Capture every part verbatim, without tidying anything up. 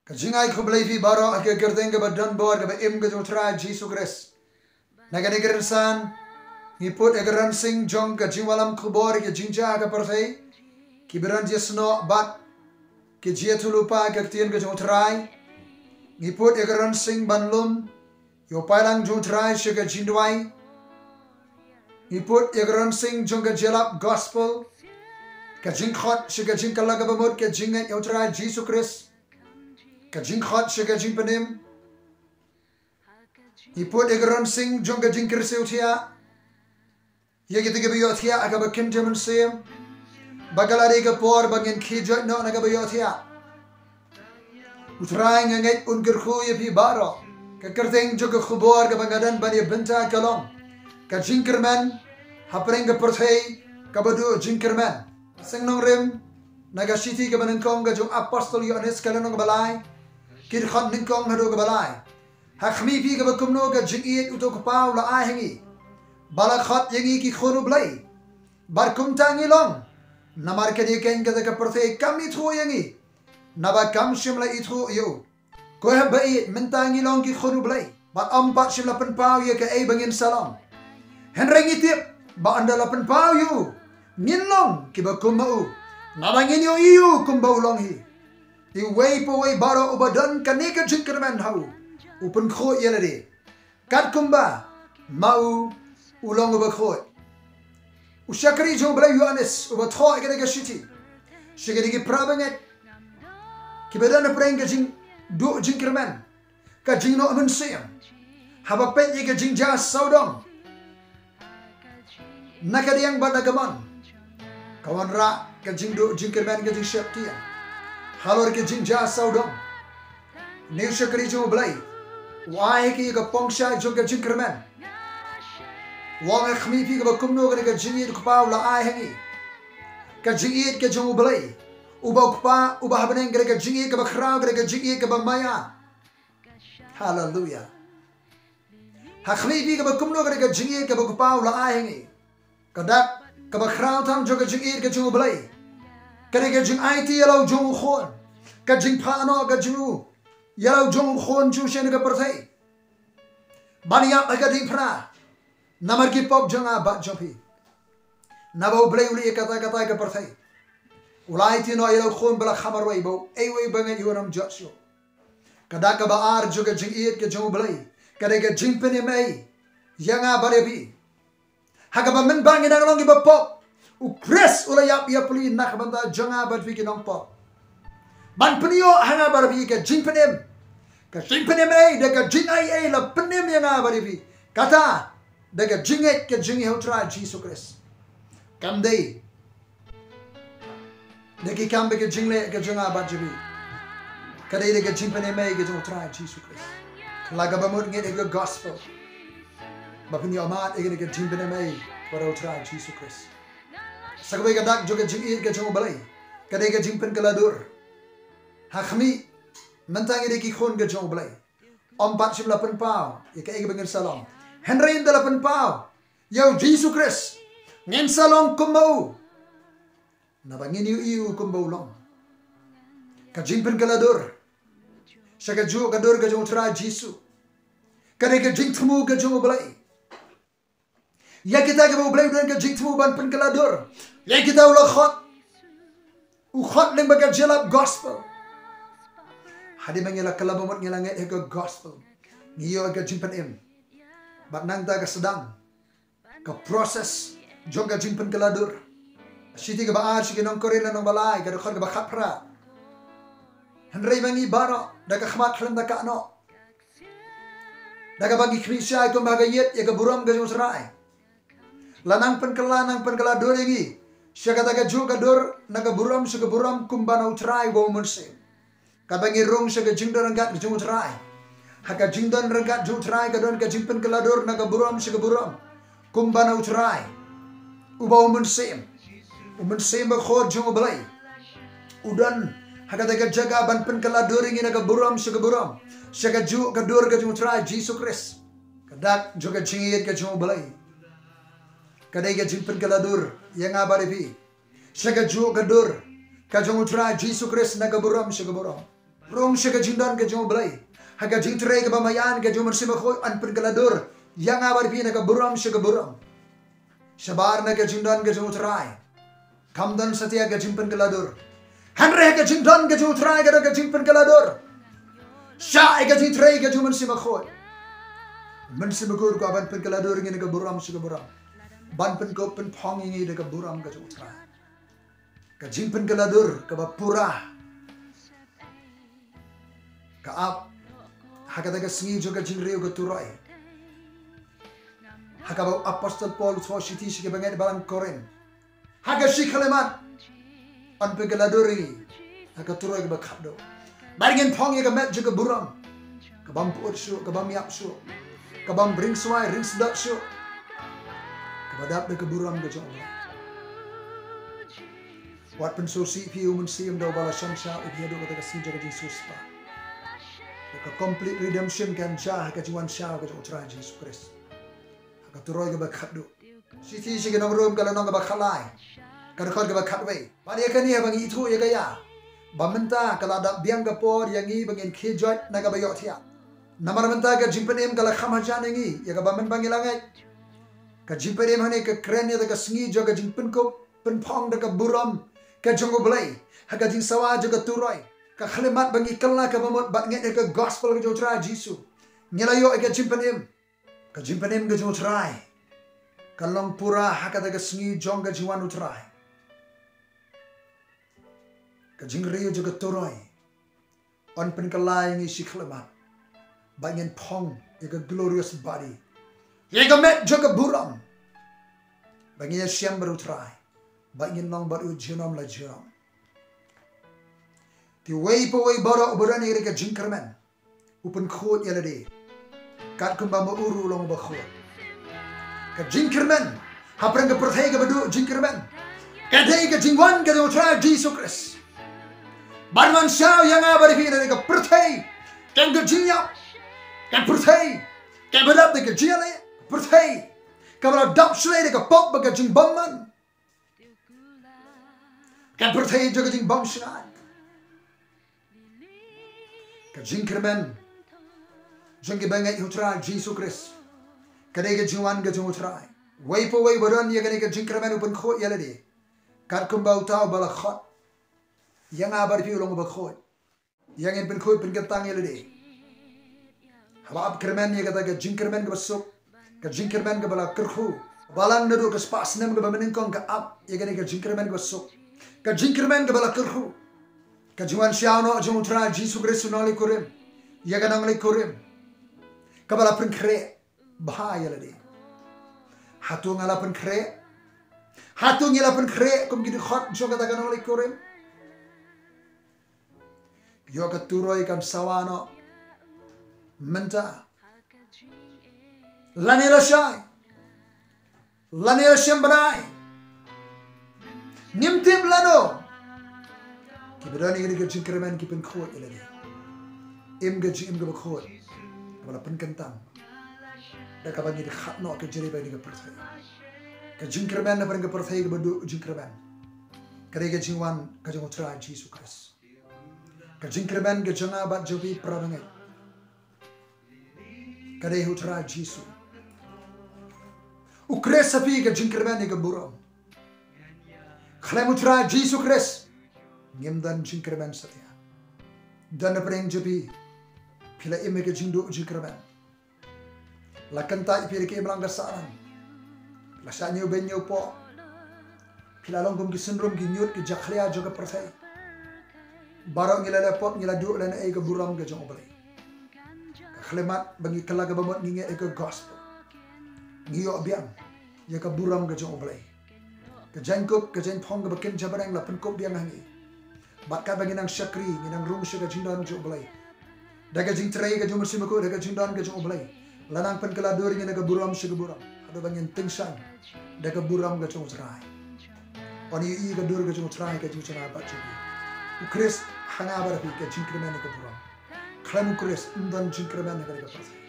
Ka jingai khublei phi baroh ha ka kyrteng kaba don bor kaba im ka jong u Trai Jisu Khrist. Na kane ka rynsan ngi put ïa ka rynsan jong ka jingwallam khubor ïa ka jingjia ha ka pyrthei, kiba don jingsnoh bad ki jingïathuhlypa ha ka ktien ka jong u Trai. Ngi put ïa ka rynsan ban lum ïa u paidlang jong u Trai sha ka jingduwai. Ngi put ïa ka rynsan jong ka jingïalap gospel, ka jingkhot sha ka jingkylla kaba mut ka jingngeit ïa u Trai Jisu Khrist, ka jingkhot sha ka jingpynim. Ngi put ïa ka rynsan jong ka jingkyrsiew thiah ïa kita kiba ïohthiah ha kaba kynja mynsiem, ba ka la dei ka por ba ngin khie joit noh na kaba ïohthiah. U Trai, nga ngeit un kyrkhu ïa phi baroh. Ka kyrteng jong ka khubor kaba nga don ban ïa bynta ka long ka jingkyrmen hapdeng ka pyrthei kaba duh jingkyrmen. Seng nongrim na ka shithi kaba nyngkong ka jong u Apostol Ïoannis, ka lynnong kaba lai, ki dkhot nyngkong haduh kaba lai. Ha khmih phi kaba kumno ka jingïeit uta u Kpa u la ai ha ngi, ba la khot ïa ngi ki khun u Blei. Bad kumta ngi long, namar kane keiñ kata ka pyrthei kam ithuh ïa ngi, naba kam shym la ithuh ïa u. Ko hep ba ïeit, mynta ngi long ki khun u Blei, bad ym pat shym la pynpaw ïa kaei ba ngin sa long. Hynrei ngi tip ba ynda la pynpaw ïa u, ngin long kiba kum ma u, naba ngin ïohi ïa u kumba u long hi. Iwei pa iwei baroh uba don kane ka jingkyrmen ha u, u pynkhuid ïa lade, katkumba ma u u long uba khuid. U shakri jong u Blei u Ïoannis uba thoh ïa kane ka shithi sha kine ki para bangeit kiba don hapdeng ka jingduh jingkyrmen, ka jingnoh mynsiem, haba peit ïa ka jingjia sawdong na ka diang bad na ka mon, ka wanrah ka jingduh jingkyrmen, ka jingsheptieng halor ka jingjia sawdong. Une u shakri jong u Blei u ai ha ki ïa ka pongshai jong ka jingkyrmen. U ong, ha khmih phi kaba kumno kane ka jingïeit u Kpa u la ai ha ngi, ka jingïeit ka jong u Blei uba u Kpa uba ha bneng, kane ka jingïeit kaba khraw, kane ka jingïeit kaba maïa. Haleluia. Ha khmih phi kaba kumno kane ka jingïeit kaba u Kpa u la ai ha ngi. Ka dak kaba khraw tam jong ka jingïeit ka jong u Blei ka dei ka jingaiti ïa la u jong u Khun, ka jingphah noh ka jong u ïa la u jong u Khun jong u sha kane ka pyrthei, ban ïap ha ka diengphna namar ki pop jong nga bad jong phi. Naba u Blei u leh ïa kata kata ha ka pyrthei, u la aiti noh ïa la u Khun ba la kha marwei, ba uei uei ba ngeit ïa u un ym jot shuh. Ka dak kaba ar jong ka jingïeit ka jong u Blei ka dei ka jingpynim ei ïa nga bad ïa phi. Ha kaba mynba ngi dang long kiba pop, u Khrist u la ïap ïapli na ka bynta jong nga bad phi ki nongpop, ban pynïoh ha nga bad phi ka jingpynim. Ka jingpynim ei, da ka jingai ei la pynim ïa nga bad ïa phi? Kata da ka jingngeit, ka jingngeit ha u Trai Jisu Khrist. Kam dei da ki kam bad ka jingleh ka jong nga bad jong phi. Ka dei da ka jingpynim ei ka jong u Trai Jisu Khrist. Ka la kaba mut ngeit ha ka gospel, ba pynïoh mad ïa ka jingpynim ei bad u Trai Jisu Khrist. Sa kawei ka dak jong ka jingïeit ka jong u Blei ka dei ka jingpynkylla dur. Ha khmih, mynta ngi dei ki khun ka jong u Blei. Ym pat shym la pynpaw ïa kaei kaba ngin sa long, hynrei ynda la pynpaw ïa u Jisu Khrist, ngin sa long kum ma u, naba ngin ïohi ïa u kumba u long. Ka jingpynkylla dur sha kajuh ka dur ka jong u Trai Jisu ka dei ka jingthmu ka jong u Blei. Ïa kita kiba u Blei u don ka jingthmu ban pynkylla dur, ïa kita u la khot, u khot lyngba ka jingïalap gospel. Hadien ba ngi la kylla ba mut, ngi la ngeit ha ka gospel, ngi ïoh ka jingpynim. Bad nangta ka sdang ka process jong ka jingpynkylla dur. Shithi kaba ar sha ki nong Korinth, lynnong ba lai, ka dkhot kaba khatphra. Hynrei ma ngi baroh, da ka khmat khlem da ka noh, da kaba ngi khmih shai kumba ka ïit ïa ka burom ka jong u Trai, la nang pynkylla, nang pynkylla dur ïa ngi sha kata kajuh ka dur, na ka burom sha ka burom, kumba na u Trai uba u Mynsiem. Kaba ngi rung sha ka jingdon ryngkat ka jong u Trai, ha ka jingdon ryngkat jong u Trai ka don ka jingpynkylla dur na ka burom sha ka burom, kumba na u Trai uba u Mynsiem. U Mynsiem Bakhuid jong u Blei u don ha kata ka jaka ban pynkylla dur ïa ngi na ka burom sha ka burom, sha kajuh ka dur ka jong u Trai Jisu Khrist. Ka dak jong ka jingïeit ka jong u Blei ka dei ka jingpynkylla dur ïa nga bad ïa phi sha kajuh ka dur ka jong u Trai Jisu Khrist, na ka burom sha ka burom. Rung sha ka jingdon ka jong U Blei. Ha ka jingtrei kaba maïan ka jong U Mynsiem Bakhuid, yn pynkylla dur ïa nga bad phi na ka burom sha ka burom. Shabar na ka jingdon ka jong U Trai, kam don satia ka jingpynkylla dur. Hynrei ka jingdon ka jong U Trai ka don ka jingpynkylla dur. Sha ïa ka jingtrei ka jong U Mynsiem Bakhuid. U Mynsiem Bakhuid u kwah ban pynkylla dur ïa ngi na ka burom sha ka burom. Ban pynkup pynphong ïa ngi da ka burom ka jong U Trai. Ka jingpynkylla dur kaba pura ka ap ha kata ka sngi jong ka jingriew ka turoi. Ha kaba u Apostol Paul u thoh shithi sha ki bangeit balang Korinth, ha ka shi khyllipmat, yn pynkylla dur ïa ngi ha ka turoi kaba khatduh. Bad ngin phong ïa ka met jong ka burom, ka bym pyut shuh, ka bym ïap shuh, ka bym ringswai ringsdot shuh, kaba dap da ka burom ka jong U Blei. Wat pynsngewsih phi, u Mynsiem da uba la shongshit ïa phi haduh kata ka sngi jong ka jingsiewspah. Da ka complete redemption kan jia ha ka jingwan shaw ka jong U Trai Jisu Khrist ha ka turoi kaba khatduh. Shithi sha ki nong Rom ka lynnong kaba khatlai, ka dkhot kaba khatwei. Bad ïa kane haba ngi ithuh ïa ka ïa, ba mynta ka la dap biang ka por ïa ngi ba ngin khie joit na kaba ïohthiah. Namar mynta ka jingpynim ka la kham hajan ïa ngi, ïa kaba mynba ngi la ngeit. Ka jingpynim hangne ka kren ïa kata ka sngi jong ka jingpynkup pynphong da ka burom ka jong U Blei ha ka jingsawa jong ka turoi. Ka khyllipmat ba ngi kylla kaba mut bad ngeit ïa ka gospel ka jong U Trai Jisu, ngi la ïoh ïa ka jingpynim. Ka jingpynim ka jong U Trai kan long pura ha kata ka sngi jong ka jingwan U Trai. Ka jingriew jong ka turoi yn pynkylla ïa ngi shi khyllipmat, ba ngin phong ïa ka glorious body, ïa ka met jong ka burom, ba ngin ïashem bad U Trai, ba ngin long bad u junom la junom. Te uwei pa uwei baroh uba don ïa ka jingkyrmen u pynkhuid ïa lade katkum ba ma u ruh u long uba khuid. Ka jingkyrmen hapdeng ka pyrthei kaba duh jingkyrmen ka dei ka jingwan ka jong U Trai Jisu Khrist ban wan shaw ïa nga bad ïa phi na ka pyrthei kaba ka jingïap, ka pyrthei kaba dap da ka jingïaleh, pyrthei kaba la dap shlei da ka pop bad ka jingbymman. Ka pyrthei jong ka jingbymshngaiñ. Ka jingkyrmen jong ki bangeit U Trai Jisu Khrist ka dei ka jingwan ka jong U Trai. Uwei pa uwei uba don ïa kane ka jingkyrmen u pynkhuid ïa lade katkum ba uta uba la khot ïa nga bad ïa phi u long uba khuid. Ïa ngin pynkhuid pynkyntang ïa lade. Haba ap kyrmen ïa kata ka jingkyrmen kaba suk, ka jingkyrmen kaba la kyrkhu. Balang naduh ka spah snem kaba mynnyngkong ka ap ïa kane ka jingkyrmen kaba suk, ka jingkyrmen kaba la kyrkhu. Ka jingwan shaw noh jong U Trai Jisu Khrist u nongleit kurim ïa ka nongleit kurim kaba la pynkhreh bha ïa lade. Hato nga la pynkhreh? Hato ngi la pynkhreh kum ki dkhot jong kata ka nongleit kurim? Ïoh ka turoi kan sawa noh mynta. Lane lashai, lane lashem bnai, ngim tip lano. Kiba don ïa kane ka jingkyrmen ki pynkhuid ïa lade. Im ka jingim kaba khuid kaba la pynkyntang da kaba ngi dkhot noh ka jingim ha kane ka pyrthei. Ka jingkyrmen hapdeng ka pyrthei kaba duh jingkyrmen ka dei ka jingwan ka jong U Trai Jisu Khrist. Ka jingkyrmen ka jong nga bad jong phi para bangeit ka dei U Trai Jisu. U Khrist ha phi ka jingkyrmen ïa ka burom. Khlem U Trai Jisu Khrist ngim don jingkyrmen satia. Don hapdeng jong phi, phi la im ïa ka jingduh jingkyrmen. La kyntait phi da ka imlang ka sahlang. La shah ñiew beiñ ñiew poh. Phi la long kum ki synrum ki ñiut ki jakhlia jong ka pyrthei. Baroh ngi la leh pop, ngi la duh lane ei ka burom ka jong U Blei. Ka khyllipmat ba ngi kylla kaba mut ngi ngeit ïa ka gospel, ngi ïoh biang ïa ka burom ka jong U Blei. Ka jingkup ka jingphong kaba kynja bneng la pynkup biang ha ngi. Bad katba ngi nang shakri ngi nang rung sha ka jingdon jong U Blei. Da ka jingtrei ka jong U Mynsiem Bakhuid, da ka jingdon ka jong U Blei, la nang pynkylla dur ïa ngi na ka burom sha ka burom haduh ba ngin tyngshaiñ da ka burom ka jong U Trai. Yn ïohi ka dur ka jong U Trai ha ka jingshna bad jong ngi. U Khrist ha nga bad ha phi ka jingkyrmen ïa ka burom. Khlem U Khrist ym don jingkyrmen ha kane ka pyrthei.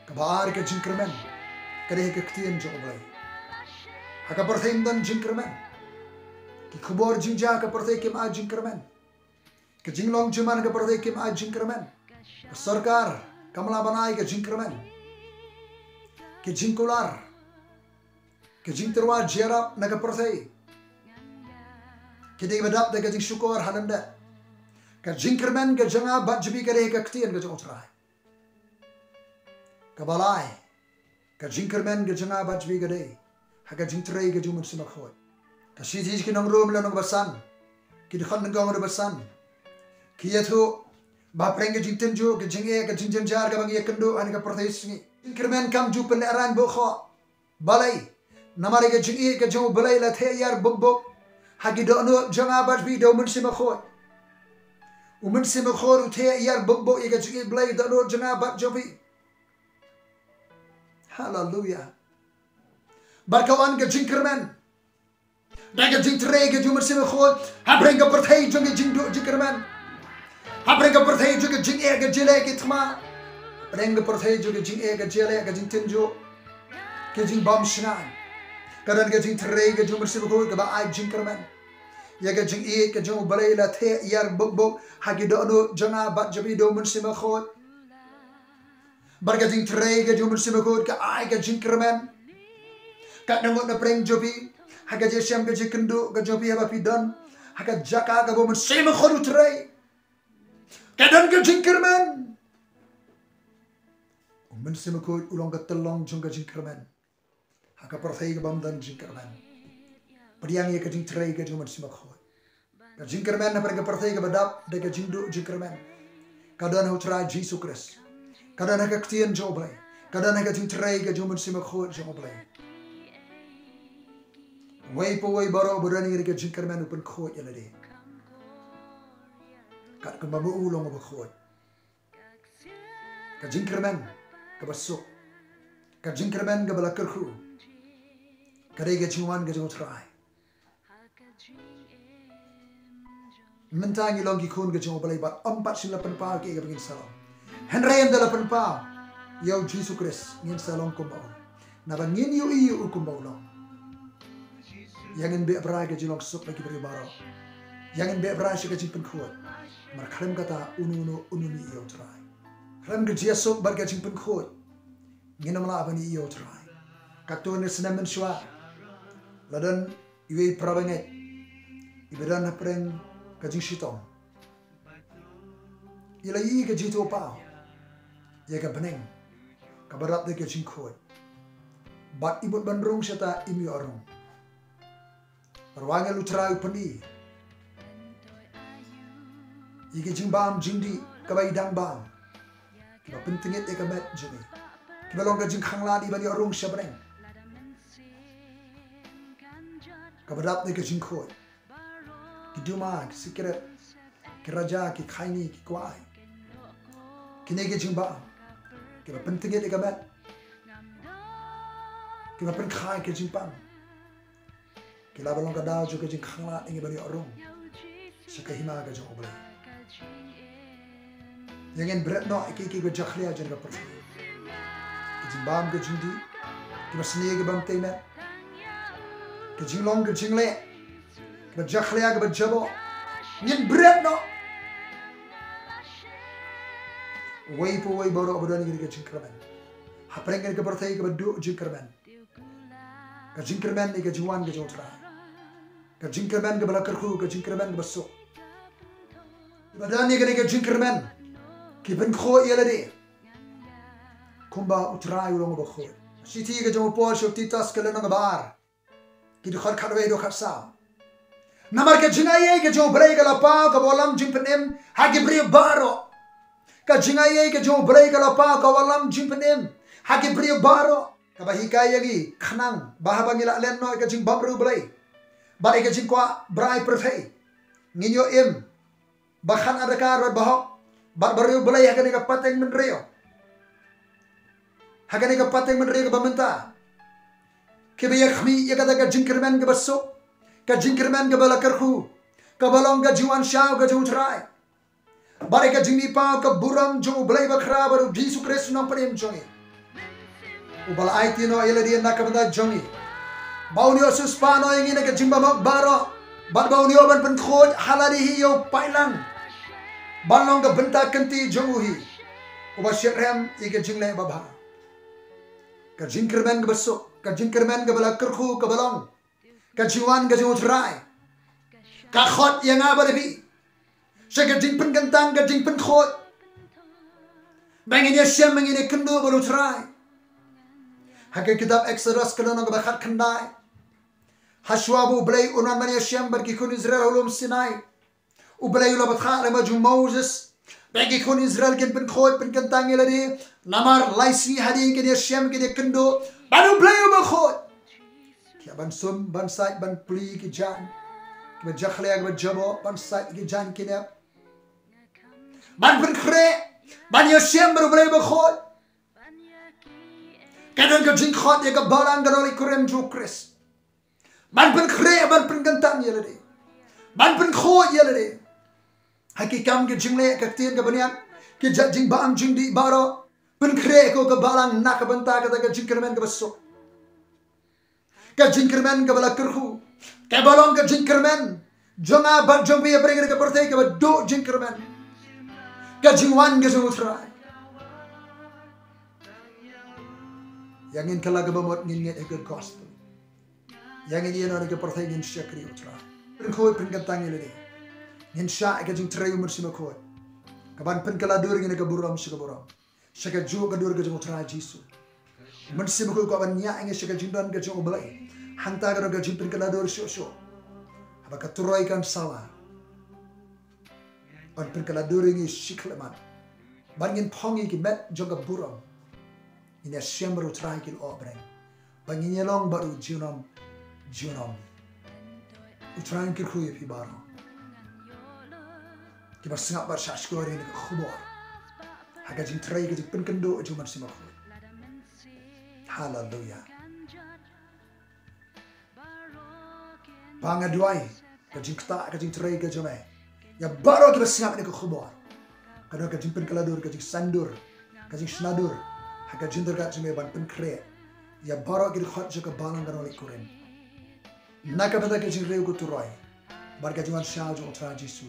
Kaba ar ka jingkyrmen ka dei ha ka ktien jong U Blei. Ha ka pyrthei ym don jingkyrmen. Ki khubor jingjia ha ka pyrthei kim ai jingkyrmen. Ka jinglong jingman ka pyrthei kim ai jingkyrmen. Ka sorkar kam lah ban ai ka jingkyrmen. Ka jingkular, ka jingtyrwa jingïarap na ka pyrthei, ka dei ba dap da ka jingshukor ha lyndet. Ka jingkyrmen ka jong nga bad jong phi ka dei ka ktien ka jong U Trai. Kaba lai, ka jingkyrmen ka jong nga bad jong phi ka dei ha ka jingtrei ka jong U Mynsiem Bakhuid. Ka shithi ki nong Rom lynnong ba san, ki dkhot nyngkong ruh ba san, ki ïathuh ba hapdeng ka jingtynjuh, ka jingeh, ka jingjynjar kaba ngi ïakynduh ha kane ka pyrthei sngi, jingkyrmen kam ju pynlehrain bok khoh. Balei? Namar ka jingïeit ka jong U Blei la theh ïar bok bok ha ki dohnud jong nga bad jong phi da U Mynsiem Bakhuid. U Mynsiem Bakhuid u theh ïar bok bok ïa ka jingïeit Blei, dohnud jong nga bad jong phi. Haleluya. Bad ka wan ka jingkyrmen da ka jingtrei ka jong U Mynsiem Bakhuid, hapdeng ka pyrthei jong ka jingduh jingkyrmen, hapdeng ka pyrthei jong ka jingeh ka jingleh ki thma, hapdeng ka pyrthei jong ka jingeh ka jingleh ka jingtynjuh, ka jingbam shngaiñ, ka don ka jingtrei ka jong U Mynsiem Bakhuid kaba ai jingkyrmen. Ïa ka jingïeit ka jong U Blei la theh ïar bok bok ha ki dohnud jong nga bad jong phi da U Mynsiem Bakhuid. Bad ka jingtrei ka jong U Mynsiem Bakhuid ka ai ka jingkyrmen. Ka dang ngut na pdeng jong phi, ha ka jingshem ka jingkynduh ka jong phi, haba phi don ha ka jaka kaba U Mynsiem Bakhuid u trei, ka don ka jingkyrmen. U Mynsiem Bakhuid u long ka tyllong jong ka jingkyrmen ha ka pyrthei kaba ym don jingkyrmen. Pdiang ïa ka jingtrei ka jong U Mynsiem Bakhuid. Ka jingkyrmen hapdeng ka pyrthei kaba dap da ka jingduh jingkyrmen ka don ha U Trai Jisu Khrist, ka don ha ka ktien jong U Blei, ka don ha ka jingtrei ka jong U Mynsiem Bakhuid jong U Blei. Uwei pa uwei baroh ba don ïa ka jingkyrmen u pynkhuid ïa lade. Katkum ba ma u long uba khuid. Ka jingkyrmen kaba suk, ka jingkyrmen kaba la kyrkhu, ka dei ka jingwan ka jong U Trai. Mynta ngi long ki khun ka jong U Blei bad ym pat shym la pynpaw kiei kiba ngin sa long. Hynrei ynda la pynpaw ïa U Jisu Khrist, ngin sa long kumba u. Naba ngin ïohi ïa u kumba u long. Ïa ngin beh brai ka jinglong suk bad ki briew baroh. Ïa ngin beh brai sha ka jingpynkhuid. Namar khlem kata uno uno un ym ïohi ïa U Trai. Khlem ka jingsuk bad ka jingpynkhuid, ngin ym lah ban ïohi ïa U Trai. Katto katne snem mynshuwa la don iwei i para bangeit iba don hapdeng ka jingshitom. I la ïohi ka jingthoh paw ïa ka bneng kaba dap da ka jingkhuid, bad i mut ban rung shata im ïoh rung. Bad wangi U Trai u pyni ïa ka jingbam jingdih kaba i dang bam, kiba pyntngit ïa ka met jong i, kiba long ka jingkhanglad i ban ïoh rung sha bneng, kaba dap da ka jingkhuid. Ki duma, ki sikret, ki raja, ki khaini, ki kwai. Kine ki jingbam kiba pyntngit ïa ka met, kiba pynkha ïa ka jingpang, ki lah ban long ka daw jong ka jingkhanglad ïa ngi ban ïoh rung sha ka hima ka jong U Blei. Ïa ngin bret noh ïa kiei kiei kiba jakhlia jong ka pyrthei. Ka jingbam ka jingdih, kiba sniew kiba ym tei met, ka jinglong ka jingleh, kiba jakhlia kiba jaboh, ngin bret noh. Uwei pa uwei baroh ba don ïa ka jingkyrmen hapdeng ka pyrthei kaba duh jingkyrmen. Ka jingkyrmen ïa ka jingwan ka jong U Trai. Ka jingkyrmen kaba la kyrkhu, ka jingkyrmen kaba suk. Ba don ïa kane ka jingkyrmen, ki pynkhuid ïa lade kumba U Trai u long uba khuid. Shithi ka jong u Paul sha u Titus ka lynnong kaba ar, ki dkhot khatwei haduh khatsaw. Namar ka jingaiei ka jong U Blei ka la paw ka wallam jingpynim ha ki briew baroh. Ka jingaiei ka jong U Blei ka la paw ka wallam jingpynim ha ki briew baroh, kaba hikai ïa ngi khnang ba haba ngi la len noh ïa ka jingbam riewblei bad ïa ka jingkwah brai pyrthei, ngin ïoh im ba khan adakar bad ba hok bad ba riewblei ha kane ka pateng bynriew, ha kane ka pateng bynriew kaba mynta, kiba ïakhmih ïa kata ka jingkyrmen kaba suk, ka jingkyrmen kaba la kyrkhu, kaba long ka jingwan shaw ka jong U Trai, bad ïa ka jingmihpaw ka burom jong U Blei Bakhraw bad U Jisu Khrist U Nongpynim jong ngi, uba la aiti noh ïa lade na ka bynta jong ngi, ba un ïoh siewspah noh ïa ngi na ka jingbymhok baroh, bad ba un ïoh ban pynkhuid ha lade hi ïa u paidlang. ban long ka bynta kynti jong u hi, uba shyrkhei ïa ka jingleh babha. Ka jingkyrmen kaba suk, ka jingkyrmen kaba la kyrkhu kaba long ka jingwan ka jong u Trai ka khot ïa nga bad ïa phi sha ka jingpynkyntang, ka jingpynkhuid, ba ngin ïashem, ba ngin ïakynduh bad u Trai. Ha ka kitab Exodus ka lynnong kaba khatkhyndai, hashwa ba U Blei un wan ban ïashem bad ki khun Israel ha u lum Sinai, U Blei u la bthah lem bad u Moses ba ki khun Israel kin pynkhuid pynkyntang ïa lade, namar lai sngi hadien kin ïashem, kin ïakynduh bad U Blei uba khuid. Ki hap ban sum, ban sait, ban plie ki jaiñ kiba jakhlia, kiba jaboh, ban sait ki jaiñ ki nep, ban pynkhreh, ban ïashem bad U Blei uba khuid. Ka don ka jingkhot ïa ka balang, ka Nongleit Kurim jong U Khrist, ban pynkhreh, ban pynkyntang ïa lade, ban pynkhuid ïa lade ha ki kam ki jingleh, ka ktien, ka bniat, ki jait jingbam jingdih baroh. Pynkhreh ko ka balang na ka bynta kata ka jingkyrmen kaba suk, ka jingkyrmen kaba la kyrkhu, kaba long ka jingkyrmen jong nga bad jong phi hapdeng ka pyrthei, kaba duh jingkyrmen, ka jingwan ka jong u Trai. Ïa ngin kylla kaba mut ngin ngeit ïa ka gospel. Ïa ngin ïa noh ïa ka pyrthei, ngin shakri u Trai. Pynkhuid pynkyntang ïa lade. Ngin shah ïa ka jingtrei u Mynsiem Bakhuid, kaban pynkylla dur ïa ngi na ka burom sha ka burom, sha kajuh ka dur ka jong u Trai Jisu. U Mynsiem Bakhuid u kwah ban ñiah ïa ngi sha ka jingdon ka jong U Blei. Hangta ka don ka jingpynkylla dur shuh shuh. Haba ka turoi kan sawa, ban pynkylla dur ïa ngi shi khyllipmat, ban ngin phong ïa ki met jong ka burom, ngin ïashem bad u Trai ki lyoh bneng, ba ngin ïalong bad u junom junom. U Trai un kyrkhu ïa phi baroh kiba sngap bad shah shkor ïa kane ka khubor ha ka jingtrei, ka jingpynkynduh jong u Mynsiem Bakhuid. Haleluya. Ba nga duwai ka jingktah, ka jingtrei ka jong me ïa baroh kiba sngap ïa kane ka khubor, ka don ka jingpynkylla dur, ka jingsaiñdur, ka jingshna dur ha ka jingtyrkhong jong me ban pynkhreh ïa baroh ki dkhot jong ka balang ka Nongleit Kurim, na ka bynta ka jingrwai, ka turoi bad ka jingwan shaw jong u Trai Jisu,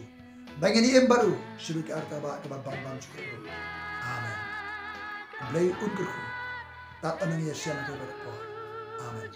ba ngin ïa im bad u sha ki artaba kiba bam bam jong u. Amen. U Blei un kyrkhu. Tad nang ïashem ha kaba por. Amen.